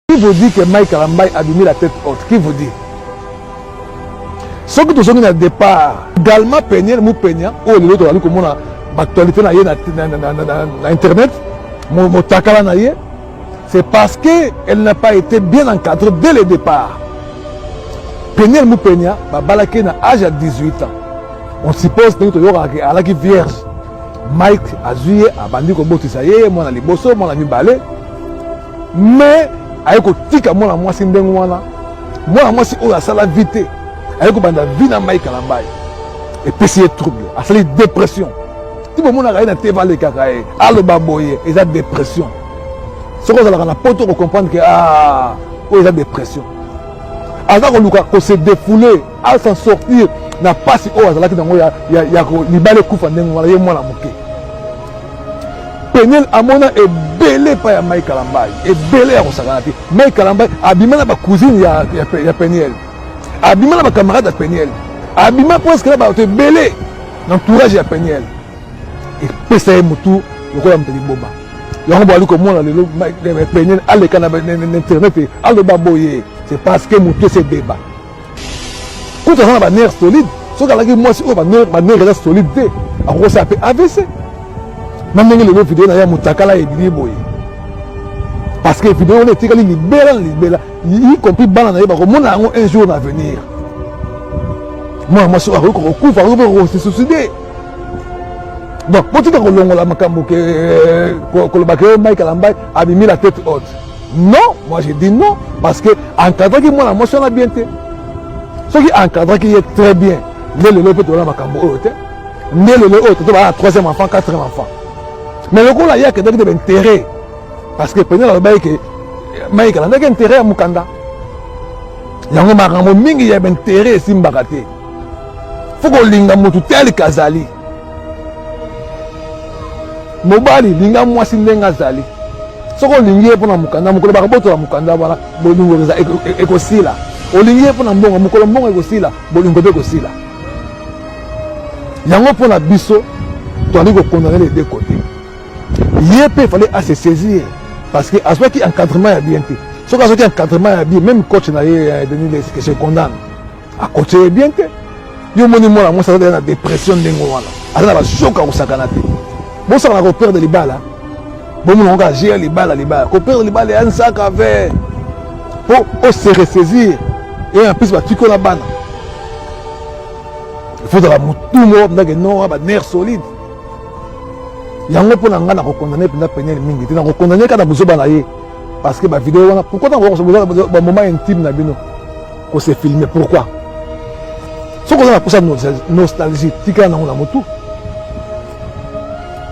Qui vous dit que Mike Kalambay abimi la tête haute? Qui vous dit? Soki tozongi na départ, également Peniel Mupenia oyo lelo tozali komona actualité na ye na internet, motakala na ye, c'est parce que elle n'a pas été bien encadrée dès le départ. Peniel Mupenia babalaki na âge ya 18 ans. On suppose ndenge toyokaka ke alaki vierge. Mike azwi ye, abandi kobotisa ye mwana liboso, mwana mibale, mais aye kotika mwana mwasi ndenge wana. Mwana mwasi oyo asala vie te, aye kobanda vie na Mike Kalambay, epesi ye trouble, asali dépression. Ti bomonaka ye na TV, alekaka ye, aloba boye, eza dépression. Soki ozalaka na poto, kocomprendre ke ah, oyo eza dépression. Aza koluka kose défouler, a s'en sortir na pasi oyo azalaki nango ya libala ekufa ndenge wana, ye mwana moke. Peniel amona ebele epai ya Mike Kalambay, ebele ya kosakana te. Mike Kalambay abima na bacousine ya Peniel, abima na bacamarade ya Peniel, abima presque na bato ebele na entourage ya Peniel. Epesa ye motu lokola moto liboma. Yango boali komona lelo Peniel aleka na internet, aloba boye, c'est parce que motu ese ebeba. Kutu aza na banerf solide. Soki alaki mwasi oyo banerf eza solide te, akokosala mpe AVC na ndenge lelo video na ye ya motakala ebimi boye, parce que video wana etikali libela na libela, y compris bana na ye bakomona yango un jour na avenir. Mwana mwasi oyo akoki kokufa, akoki mpe kose suicider. Donc botika kolongola makambo ke koloba ke Mike Kalambay abimi la tête haute. Non, moi je dis non, parce que encadraki mwana mwasi wana bien te. Soki encadraki ye très bien, nde lelo mpe tolona makambo oyo te, nde lelo oyo toto baa na troisième enfant, quatrième enfant. Mais lokola ye akendaki te baintérêt, parce que Peniel alobaki ke Mike alandaki intérêt ya mokanda yango, makambo mingi ya baintérêt esimbaka te. Fo kolinga motu tel kazali mobali, linga mwasi ndenge azali. Soki olingi ye mpona mokanda, mokolo bakabotola mokanda wana, bolingo ekosila. Olingi ye mpona mbongo, mokolo mbongo ekosila, bolingo mpe ekosila. Yango mpona biso toali kocondamner les deux côtés. Ye mpe fallait ase saisir, parce que azwaki encadrement ya bien te. Soki azwaki encadrement ya bien, même coach na ye Denis Lessie, que je condamne, acoache ye bien te. Yo omoni mwana mwasi aza na dépression ndenge wana, aza na bashoka kosakana te. Bosakana koperdre libala, bomona ngo kaka jeu libala, libala, koperdre libala ya nsaka ve mpo ose ressaisir. Et en plus batiki na bana, il faut ozala motu moko mpenzake non, banerf solide. Yango mpo na ngai, nakocondamner mpenza Peniel mingi te, nakocondamner kaka na bozoba na ye, parce que bavideo wana, pourquoi ntango bamoment intime na bino kose filmer? Pourquoi? Soki oza na mposa nostalgie, tikala nango na motu.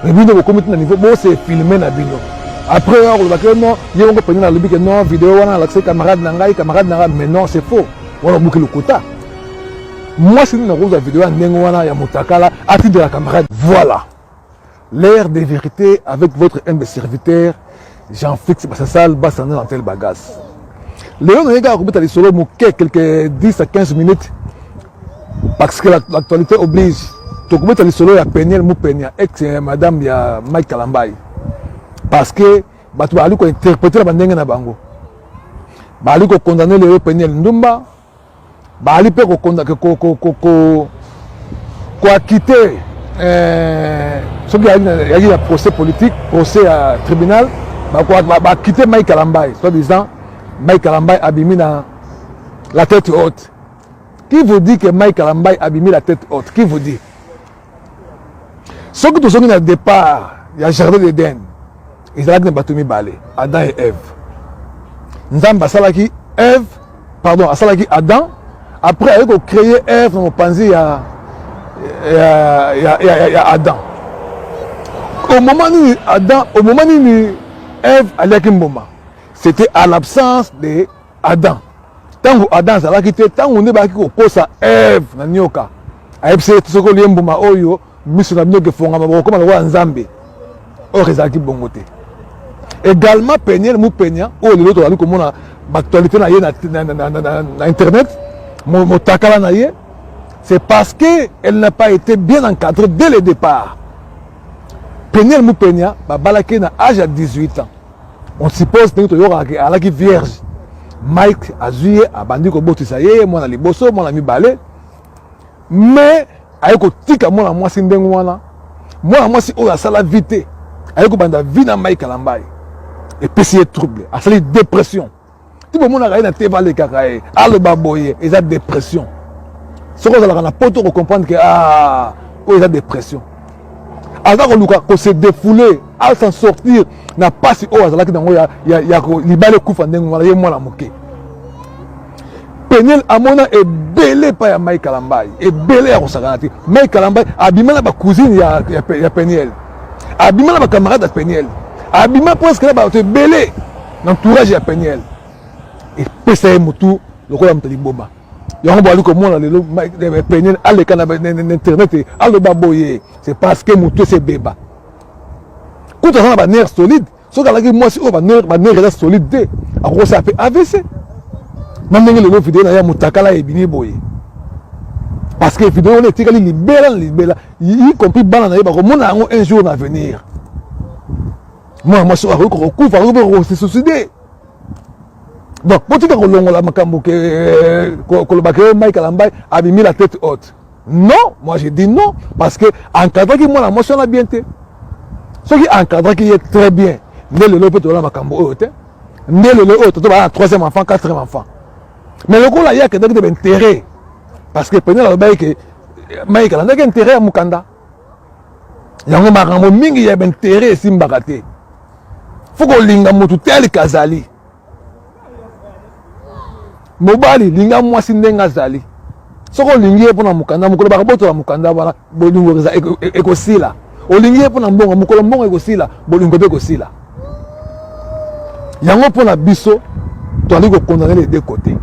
Mais bino bokomi ti na niveau bose filmer na bino. Après oyo koloba ke non, ye moko Peniel alobi ke non, video wana alakisi camarade na ngai, camarade na ngai. Mais non, c'est faux, wana obuki lokuta. Mwasi nini nakozwa video ya ndenge wana ya motakala atindela camarade? Voilà l'heure de vérité avec votre humble serviteur Jean-Fix Bassasal Bassana dans tel bagasse. Lelo naye kaka kobeta lisolo moke, quelques 10 à 15 minutes, parce que l'actualité oblige. Tokobeta lisolo ya Peniel Mupenia, ex madame ya Mike Kalambay, parce que bato bazali kointerpréter na bandenge na bango. Bazali kocondamner lelo Peniel ndumba, bazali mpe koacquitter soki yaki na procès politique, procès ya tribunal, baacquitter Mike Kalambay, soit disant Mike Kalambay abimi na la tête haute. Qui vous dit que Mike Kalambay abimi la tête haute? Qui vous dit? Soki tozongi na départ ya jardin d'Eden, ezalaki na bato mibale, Adam et Ève. Nzambe asalaki Ève, pardon, asalaki Adam, après aye kocréer Ève na mopanzi ya Adam. Au moment nini Adam, au moment nini Ève aliaki mbuma? C'était à l'absence de Adam. Ntango Adam azalaki te, ntango nde bayaki kokosa Ève na nioka, ayebisi ye: soki olie mbuma oyo, miso na bino ekefongama, bokokoma lokola Nzambe. Or ezalaki bongo te. Également Peniel Mupenia oyo lelo tozali komona baactualité na ye na internet, motakala na ye, c'est parce que elle n'a pas été bien encadrée dès le départ. Peniel Mupenia babalaki na âge ya 18 ans. On suppose ndenge toyokaka ke alaki vierge. Mike azwi ye, abandi kobotisa ye mwana liboso, mwana mibale, mais aye kotika mwana mwasi ndenge wana. Mwana mwasi oyo asala vie te, aye kobanda vie na Mike Kalambay, epesi ye trouble, asali dépression. Ti bomonaka ye na TV alekaka ye aloba boye, eza dépression. Soki ozalaka na poto okocomprendre ke ah, oyo eza dépression. Aza koluka kose défouler, a s'en sortir na pasi oyo azalaki nango ya, ya, ya libala ekufa ndenge wana, ye mwana moke. Peniel amona ebele epai ya Mike Kalambay, ebele ya kosakana te. Mike Kalambay abima na bacousine ya, ya, ya Peniel, abima na bacamarade ya Peniel, abima presque na bato ebele na entourage ya Peniel. Epesa ye motu lokola moto liboma. Yango boali komona lelo Peniel aleka na internet aloba boye, c'est parce que motu esi ebeba. Kutu aza na ba nerfs solides. Soki alaki mwasi oyo ba nerfs eza solide te, akokosala mpe AVC. Na ndenge lelo video na ye ya motakala ebimi boye, parce que video wana etikali libela na libela, y compris bana na ye bakomona yango un jour na avenir. Mwana mwasi oyo akoki kokufa, akoki mpe kose suicider. Donc botika kolongola makambo ke koloba ke Mike Kalambay abimi la tête haute. Non, moi je dis non, parce que encadraki mwana mwasi wana bien te. Soki encadraki ye très bien, nde lelo mpe tola makambo oyo te, nde lelo oyo toto baa na troisième enfant, quatrième enfant. Mais lokola ye akendaki te baintérêt, parce que Peniel alobaki ke Mike alandaki intérêt ya mokanda. Yango makambo mingi ya baintérêt esimbaka te. Fo kolinga motu tel kazali. Mobali linga mwasi ndenge azali. Soki olingi ye mpona mokanda, mokolo bakabotola mokanda wana, bolingo ekosila. Olingi ye mpona mbongo, mokolo mbongo ekosila, bolingo mpe ekosila. Yango mpona biso toali kokondane les deux côtés.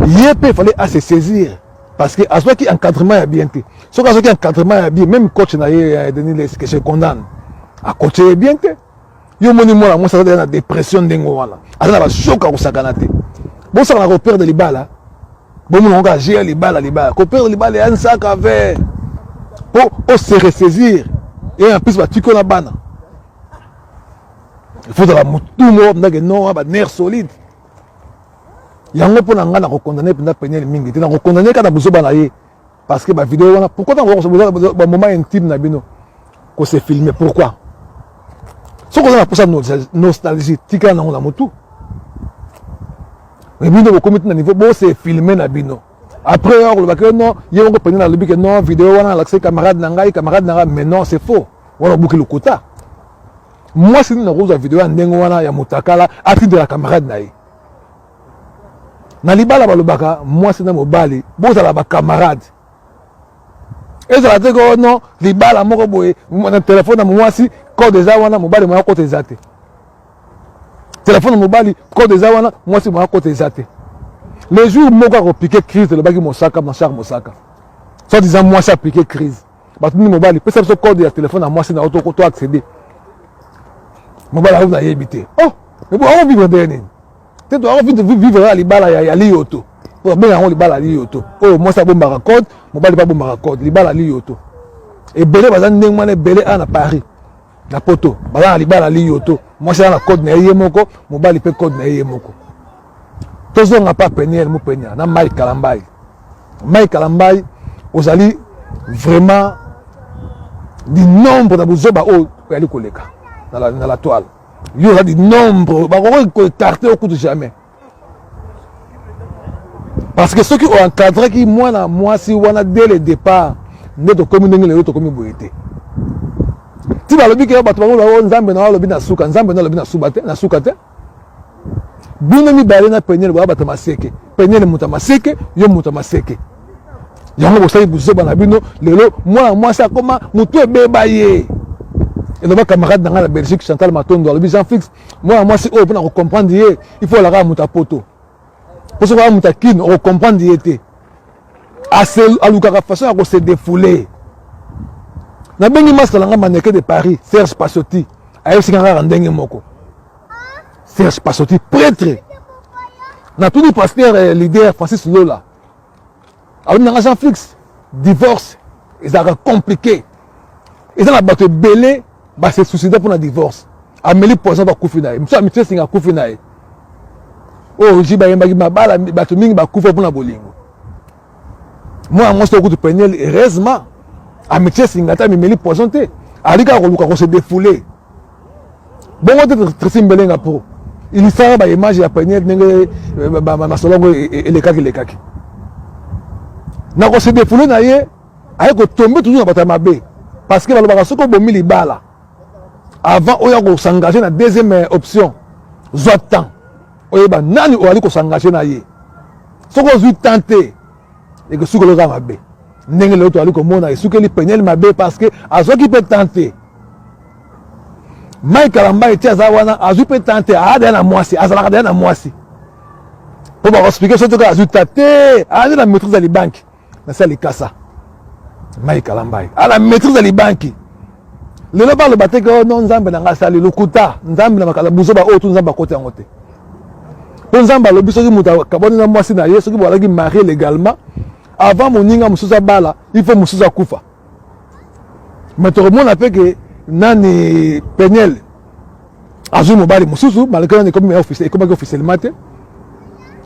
Ye mpe fallait à se saisir, parce que azwaki encadrement ya bien te. Soki azwaki encadrement ya bien, même coach na ye Denis Lessie, que je condamne, acoache ye bien te. Yo moni mwana mwasi aza na dépression ndenge wana, aza na bashoka kosakana te. Bosakana koperdre libala, bomona ngo kaka jeu libala, libala koperdre libala ya nsaka ve po ose ressaisir. Et en plus batiki yo na bana, il faut ozala motu moko ndake non ba nerf solide. Yango mpo na ngai nakokondane mpenza Peniel mingi te, nakokondane kaka na buzoba na ye, parce que ba vidéo wana, pourquoi ntango ba moment intime na bino kose filmer, pourquoi? Soki oza na mposa nostalgie, tikala nango na motu. Bino bokomi ti na niveau bose filmer na bino. Après oyo akoloba ke non, ye moko Peniel alobi ke non, vidéo wana alakisi camarade na ngai, camarade na ngai, mais non, c'est faux. Wana obuki lokuta. Mwasi nini nakozwa video ya ndenge wana ya motakala atindela camarade na ye? Na libala balobaka mwasi na mobali bozala ba camarade. Ezala te ko non, libala moko boye na telefone na mwasi code eza wana, mobali moya kota eza te. Telefone na mobali code eza wana, mwasi moya kota eza te. Le jour moko akopike crise, elobaki Mosaka, Machar Mosaka, soit disant mwasi apike crise, bato nini mobali pesa biso code ya telefone na mwasi na yo to accéder. Mobali akoki nayebi te. Oh, mais bon, akovivre ndenge nini te? To akovivre ya libala ya liyoto, po abenga yango libala ya liyoto. Oyo mwasi abombaka code, mobali mpe abombaka code, libala ya liyoto. Ebele baza ndenge wana, ebele awa na Paris, na poto, baza na libala ya liyoto. Mwasi aza na code na ye ye moko, mobali mpe code na ye ye moko. Tozonga pa Peniel Mupenia na Mike Kalambay. Mike Kalambay, ozali vraiment du nombre na buzoba oyo oyali koleka na la toile. Yo oza du nombre, bakoki koécarte yo kutu jamais, parce que soki oencadraki mwana mwasi wana dès le départ, nde tokomi ndenge lelo tokomi boye te. Ti balobi ke bato bango Nzambe na alobi na suka, Nzambe na alobi na suba te, na suka te. Bino mibale na Peniel boya bato maseke. Peniel moto ya maseke, yo moto ya maseke. Yango bosali buzoba na bino. Lelo mwana mwasi akoma motu ebeba ye. Eloba camarade na ngai na Belgique, Chantal Matondo, alobi Jean Fix, mwana mwasi oyo mpona kocomprendre ye, il faut olaka moto ya poto, mpo soki oya moto ya kino okocomprendre ye te. Alukaka façon ya kose défouler. Nabengi master na ngai Maneke de Paris, Serge Pasoti, ayebisi nga kaka ndenge moko. Serge Pasoti, prêtre, natuni pasteur leader Francis Lola, alobi nanga Jean Flix, divorce ezalaka compliqué, eza na bato ebele base suicide mpona divorce. Ameli poison, bakufi na ye. Mosusu amitie singa, akufi na ye. Oyo ji bayembaki mabala, bato mingi bakufa mpona bolingo. Mwana mwasi okutu Peniel, heureusement amitie singa te, amimeli poison te, ali kaka koluka kose défouler. Bongo te Tracy Mbelenga po ilisaka ba image ya Peniel ndenge masolo yango elekaki elekaki na kose défouler na ye, aye kotombe toujours na bato ya mabe, parce que balobaka soki obomi libala avant oyo kosengage na deuxième option, zwa temps oyeba nani oyali kosengage na ye. Soki ozwi temps te, ekosukeli kaka mabe, ndenge lelo toyali komona esukeli Peniel mabe, parce que azwaki mpe temps te. Mike Kalamba eti aza wana, azwi mpe temps te, aa deya na mwasi, azalaka deya na mwasi, mpo bakoexpliquer soki kaka azwi temps te, aza na maîtrise ya libanki na sa likasa. Mike Kalamba ala maîtrise ya libanki. Lelo baloba te ke oh non, Nzambe na ngai asali lokuta, Nzambe na makala buzoba oyo tu, Nzambe akoti yango te. Mpo Nzambe alobi soki moto akabwani na mwasi na ye, soki boalaki marié légalement, avant moninga mosusu abala, il faut mosusu akufa. Mais tokomona mpe ke nani, Peniel azwi mobali mosusu, malgré nani ekomaki officiellement te.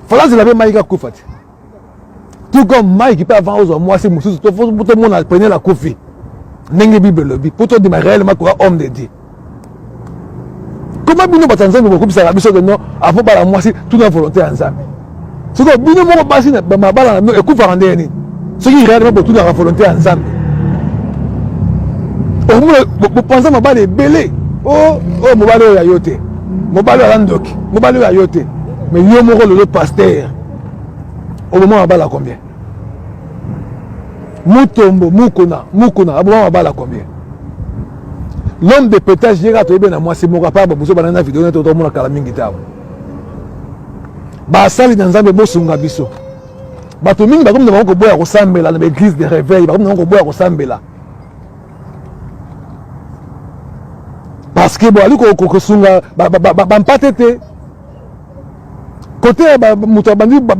Falazela mpe Mike akufa te, tout comme Mike mpe avant ozwa mwasi mosusu, tomona Peniel akufi, ndenge Bible elobi, mpo tondima réellement koka homme de Dieu. Koma bino bato ya Nzambe bokobisaka biso ke non, avant bala mwasi, tuna volonté ya Nzambe. Soki bino moko basi mabala na bino ekufaka ndenge nini soki réellement botunaka volonté ya Nzambe? Okomona bopanza mabala ebele. O oyo mobali oyo ya yo te, mobali oyo aza ndoki, mobali oyo ya yo te. Mais yo moko lelo pasteur, oboma mabala combien? Mutombo Mukuna, Mukuna aboma mabala combien? L'homme de pétage, ye kaka toyebi na mwasi moko apart babuso bana na video nete tokomona kala mingi te awa. Basali na Nzambe, bosunga biso. Bato mingi bakomi na bango koboya kosambela na baeglise de réveil, bakomi na bango koboya kosambela parce que boali kosunga bampate te. Kote ya moto abandi ba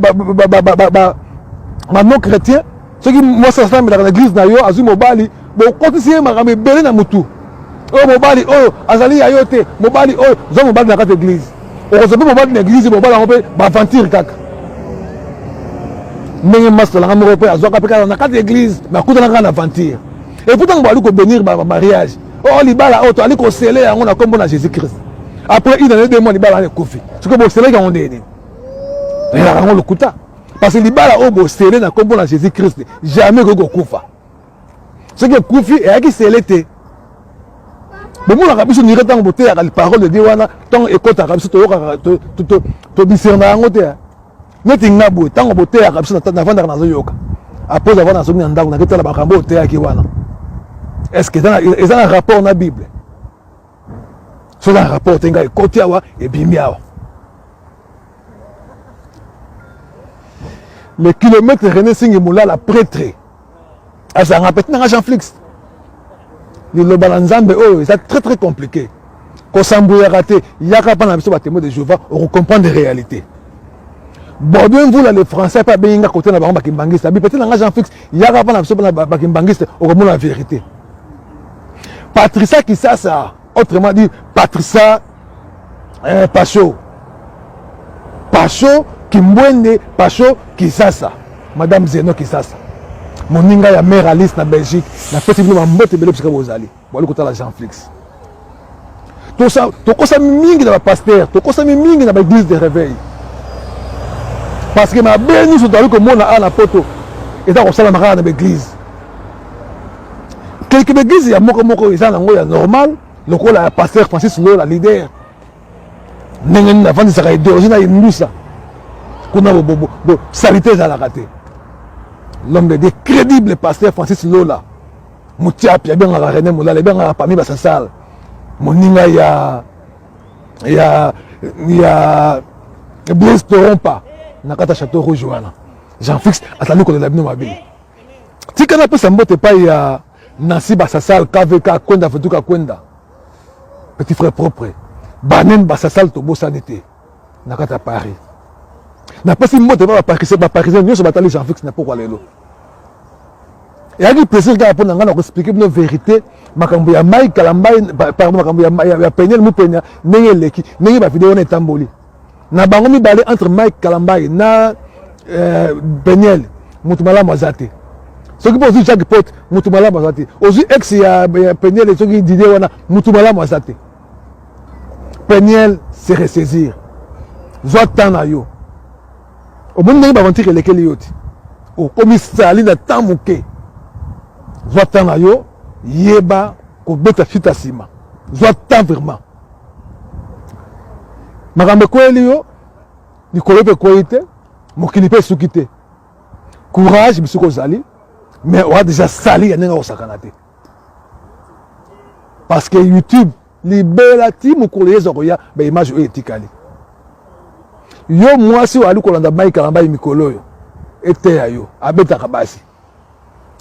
non chrétien, soki mwasi asambelaka na église na yo, azwi mobali, bokotisi ye makambo ebele na motu oyo. Mobali oyo azali ya yo te, mobali oyo, zwa mobali na kati église, okozwa mpe mobali na église, mobali yango mpe baaventure kaka ndenge masolanga moko mpe azwaka mpe kaka na kati église, mais akutana kaka na aventure. Et pourtant boali kobénir bamariage oyo, libala oyo toali kosele yango na nkombo na Jésus Christ, après une année, 2 mois, libala wana ekufi. Soki boselaki yango ndenge nini? Toyelaka yango lokuta, parce que libala oyo bosele na nkombo na Jésus Christ jamais ekoki kokufa. Soki ekufi, eyaki sele te. Bomonaka biso nire ntango boteyaka parole de Dieu wana, ntango ekɔtaka biso, toyokaka, todiscerna yango te. Neti nga boye, ntango boteyaka biso, navandaka nazoyoka. Après avoir nazomi na ndako, naketala makambo oyo oteyaki wana, est ce que eza na rapport na Bible? So eza na rapport te, ngai ekoti awa, ebimi awa. Le kilomètre René Singi Molala, prêtre, azalanga peti nanga Jean Flix. Liloba na Nzambe oyo eza très très compliqué, kosambuyaka te. Yaka mpa na biso batémoin de Jéhovah, okocomprendre réalité. Bordin Mvula le Français mpe abengi nga kote na bango bakimbangiste, abi peti nanga Jean Flix, yaka mpa na biso mpona bakimbangiste, okomona vérité. Patricia Kisasa, autrement dit Patricia Pacho, Pacho Kimbwende, Pacho Kisasa, Madame Zeno Kisasa, moninga ya mère Alice na Belgique, napesi bino bambote ebele bisika bozali, bwali kotala Jean Flix. Tokosami mingi na bapasteur, tokosami mingi na baeglise de réveil, parce que mabe nyonso tozali komona awa na poto eza kosalama kaka na baeglise. Quelque baeglise ya moko moko eza nango ya normal, lokola ya pasteur Francis Lola leader, ndenge nini avandisaka idéologie na indusa kuna, saleté ezalaka te. L'homme de Dieu crédible, pasteur Francis Lola Motiapi, abengaka René Molala, ebengaka parmi basasal, moninga ya Blaise Torompa na kati ya Château Rouge wana. Jean Fix azali kolela bino mabe. Tika napesa mbote epai ya Nancy Basasal, KVK Kwenda, Vetuka Kwenda, petit frère propre Banen Basasal, tobosani te na kati ya Paris. Napesi mbote pa baparisien nyonso batali Jean Fix na pokwa lelo. Eyaki plaisir kaka mpo na ngai na koexplike bino verité makambo ya Mike Kalambay, pardon, makambo ya Peniel Mupenya, ndenge eleki, ndenge bavideo wana etamboli na bango mibale entre Mike Kalambay na Peniel. Moto malamu aza te. Soki mpo ozwi Jacques Pot, moto malamu aza te. Ozwi ex ya Peniel, soki Didier wana, moto malamu aza te. Peniel se ressaisir, zwa temps na yo. Omoni ndenge baventure elekeli yo ti okomi sali na temps moke. Zwa temps na yo, yeba kobeta fita nsima, zwa temps vraiment. Makambo ekweyeli yo likolo mpe ekwei te, mokili mpe esuki te. Courage bisika ozali, mais oa déjà sali ya ndenge akosakana te, parce que YouTube libela ti mokolo Yezu akoya, baimage oyo etikali. Yo mwasi oyo ali kolanda Mike Kalambay mikolo oyo, eteya yo. Abetaka basi,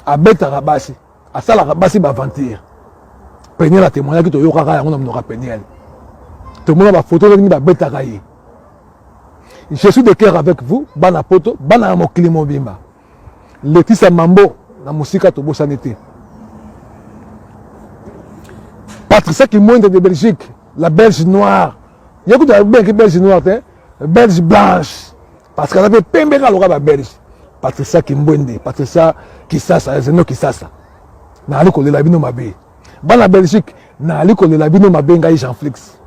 abetaka basi, asalaka basi baaventure. Peniel atémoignaki, toyokaka yango na monoko ya Peniel, tomona bafoto ndenge babetaka ye. Je suis de cœur avec vous, bana poto, bana ya mokili mobimba. Letisa Mambo na mosika, tobosani te. Patricia Kimwende de Belgique, la Belge noire, ye kutu abengi Belge noire te, Belge blanche, parce que aza mpe pembe kaka lokola Babelge. Patricia Kimbwende, Patricia Kisasa, Zeno Kisasa, naali kolela bino mabe. Bana Belgique, naali kolela bino mabe. Ngai Jean Flix,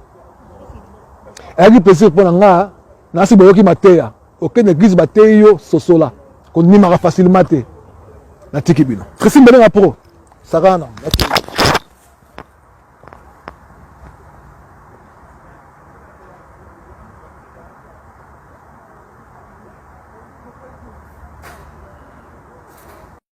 ayaki plaisir mpo na nga. Nasi boyoki mateya, okende église, bateyi yo, sosola, kondimaka facilement te. Natiki bino. Tracy Mbelenga pro sakana.